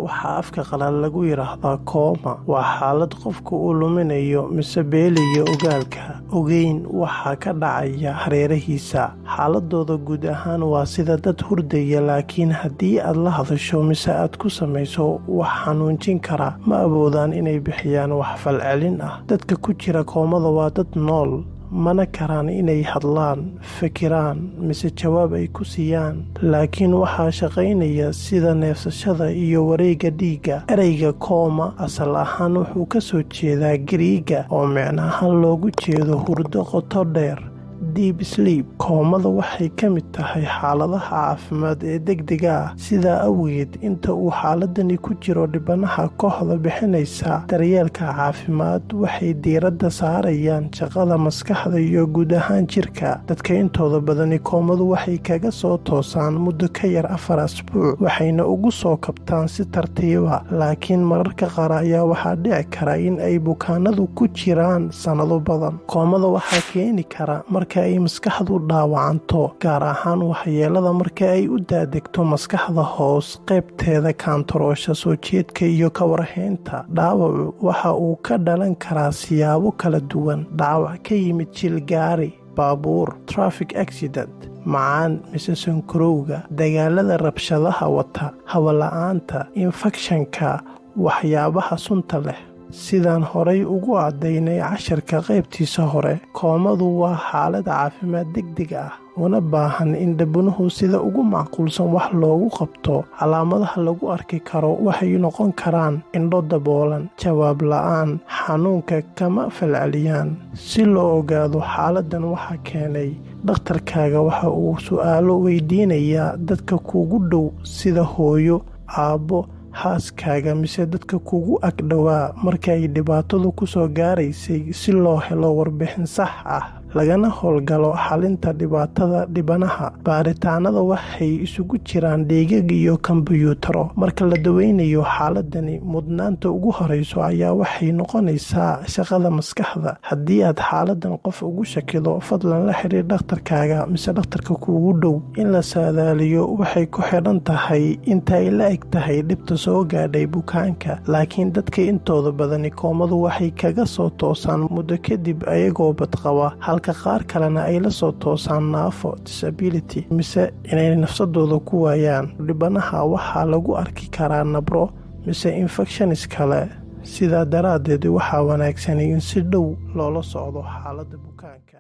Waxaa afka qalaad lagu yidhaahdaa kooma. Waa xaalad qofku uu luminayo mise beelayo ogaalka, ogeyn waxa ka dhacaya hareerihiisa. Xaaladooda guud ahaan waa sida dad hurdaya, laakiin haddii aad la hadasho mise aad ku samayso wax xanuunjin kara, ma awoodaan inay bixiyaan wax falcelin ah. Dadka ku jira koomada waa dad nool, mana karaan inay hadlaan, fikiraan mise jawaab ay ku siiyaan, laakiin waxaa shaqaynaya sida neefsashada iyo wareegga dhiigga. Ereyga kooma asal ahaan wuxuu ka soo jeedaa Giriiga, oo micno ahaan loogu jeedo hurdo qoto dheer, deep sleep. Koomada waxay ka mid tahay xaaladaha caafimaad ee degdega ah. Sidaa awgeed, inta uu xaaladani ku jiro dhibanaha, kooxda bixinaysa daryeelka caafimaad waxay diiradda saarayaan shaqada maskaxda iyo guud ahaan jirka. Dadka intooda badani koomadu waxay kaga soo toosaan muddo ka yar 4 asbuuc, waxayna ugu soo kabtaan si tartiiba, laakiin mararka qaar ayaa waxaa dhici kara in ay bukaanadu ku jiraan sannado badan. Koomada waxaa keeni kara marka ay maskaxdu dhaawacanto, gaar ahaan waxyeelada marka ay u daadegto maskaxda hoos qaybteeda kaantaroosha soo jeedka iyo ka warhaynta. Dhaawacu waxa uu ka dhalan karaa siyaabo kala duwan: dhaawac ka yimid shil gaari baabuur, traffic accident, macaan mise sonkorowga, dagaalada rabshadaha wata, hawo la'aanta, infekshanka, waxyaabaha sunta leh. Sidaan horay ugu caddaynay casharka qaybtiisa hore, koomadu waa xaalad caafimaad degdeg ah, una baahan in dhibanuhu sida ugu macquulsan wax loogu qabto. Calaamadaha lagu arki karo waxay noqon karaan indho daboolan, jawaab la'aan, xanuunka kama falceliyaan. Si loo ogaado xaaladdan waxa keenay, dhakhtarkaaga waxa uu su'aalo weydiinayaa dadka kugu dhow, sida hooyo, aabbo, xaaskaaga mise dadka kugu agdhowaa marka ay dhibaatadu ku soo gaaraysay, si loo helo warbixin sax ah lagana howlgalo xalinta dhibaatada dhibanaha. Baaritaanada waxay isugu jiraan dhiigag iyo kombuyuutaro. Marka la daweynayo xaaladani, mudnaanta ugu horeyso ayaa waxay noqonaysaa shaqada maskaxda. Haddii aad xaaladan qof ugu shakido, fadlan la xiriir dhakhtarkaaga mise dhakhtarka kuugu dhow. In la saadaaliyo waxay ku xidhan tahay inta ay la eg tahay dhibta soo gaadhay bukaanka, laakiin dadka intooda badani koomadu waxay kaga soo toosaan muddo kadib ayagoo badqaba, halka qaar kalena ay la soo toosaan naafo, disability, mise inay nafsadooda ku waayaan. Dhibanaha waxaa lagu arki karaa nabro mise infections kale. Sidaa daraaddeed, waxaa wanaagsan in si dhow loola socdo xaaladda bukaanka.